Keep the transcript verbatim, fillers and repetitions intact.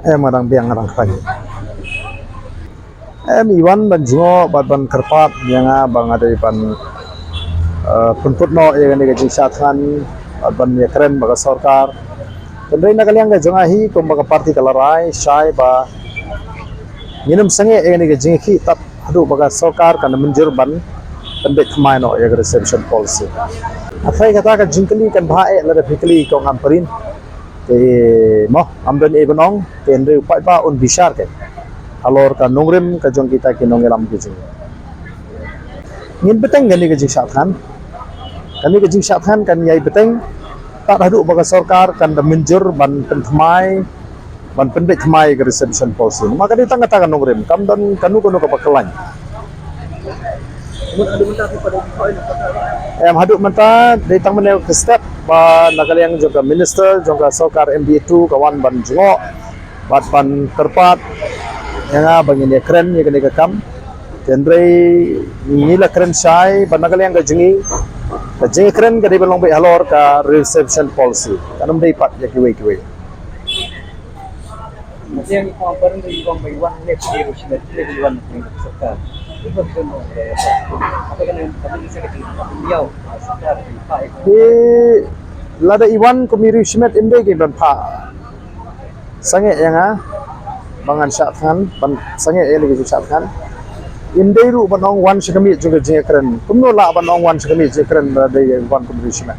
Em, nga dang biang, nga dang kren. Em, i wan ban jngoh bad ban kyrpad ïa nga ba nga dei ban, eh, pynput noh ïa kane ka jingshad thngan bad ban ïakren bad ka sorkar. Hynrei na ka liang ka jong nga hi kum ba ka party ka la rai shai ba ngin ym sangeh ïa kane ka jingïakhih tad haduh ba ka sorkar kan mynjur ban pynbeit thymmai noh ïa ka reservation policy. Hynrei kata ka jingkylli kan bha eh lada phi kylli, kong Ampareen. Te mo, ngam don ei ban ong, te hynrei u paidbah un bishar kein halor ka nongrim ka jong kita ki nongïalam ki jong ngi. Ngin bteng kane ka jingshad thngan. Kane ka jingshad thngan kan ïai bteng tad haduh ba ka sorkar kan da mynjur ban pynthymmai, ban pynbeit thymmai ka reservation policy. Ma ka dei tang kata ka nongrim, kam don kano kano kaba khlaiñ. Em, haduh mynta dei tang mynne ka step ba na ka liang jong ka minister jong ka sorkar M D A two ka wan ban jngoh bad ban kyrpad ïa nga ba ngin ïakren ïa kane ka kam. Hynrei ngi la kren shai ba na ka liang ka jong ngi ka jingkren ka dei ban long beit halor ka reservation policy, kan ym dei pat ïa kiwei kiwei. Te lada i wan kum i riewshimet, im dei ki ban phah sangeh ïa nga ba ngan shad thngan, ban sangeh ïa kane ka jingshad thngan. Im dei ruh ban ong wan sha ka miet jong ka jingkren. Kumno lah ban ong wan sha ka miet jingkren lada i wan kum i riewshimet?